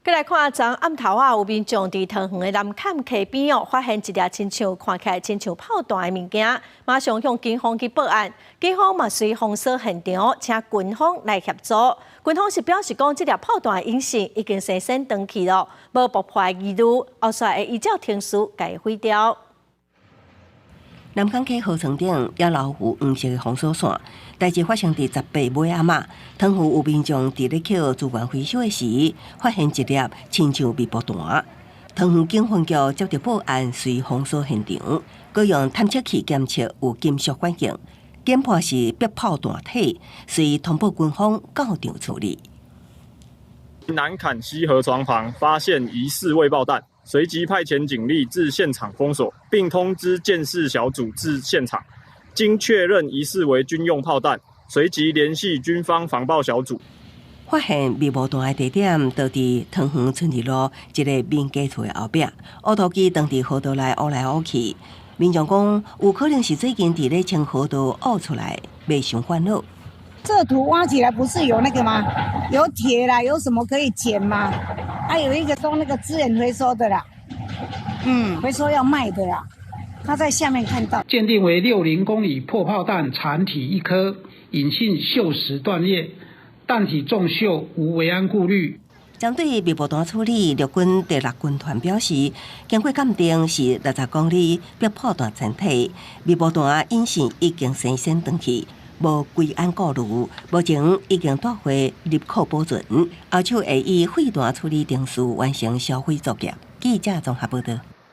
閣來看，昨暗頭仔，有民眾佇桃園的南崁溪邊哦，發現一粒親像看起來親像炮彈的物件，馬上向警方去報案。警方嘛隨封鎖現場，請軍方來協助。軍方是表示講，這粒炮彈的引信已經生鉎斷去囉，無爆破的疑慮，後續會依照程序共毀掉。南崁溪河床頂也留有黃色的封鎖線，代誌發生佇18尾仔嘛，桃園有民眾佇咧抾資源回收的時，發現一粒親像密爆彈。桃園警分局接到報案，隨封鎖現場，閣用探測器檢測有金屬反應，檢判是迫炮彈體，隨通報軍方到場處理。南崁溪河床旁發現疑似未爆彈。隨即派遣警力至現場封鎖，並通知鑑識小組至現場。經確認疑似為軍用炮彈，隨即聯繫軍方防爆小組。發現密爆彈的地點，就佇桃園春日路一個民家厝的後壁。挖土機當佇河道內挖來挖去，民眾講有可能是最近佇咧清河道挖出來，袂傷煩惱。這土挖起來不是有那個嗎？有鐵啦，有什麼可以撿嗎？還有一個裝那個資源回收的啦，回收要賣的啦。他在下面看到，鑑定為60公里迫炮彈殘體一顆，引信鏽蝕斷裂，彈體重鏽，無危安顧慮。針對密爆彈處理，陸軍第六軍團表示，經過鑑定是60公里迫炮彈殘體，密爆彈引信已經生鉎斷去，無危安顧慮，目前已經帶回入庫保存，後續會以廢彈處理程序完成銷毀作業。記者綜合報道。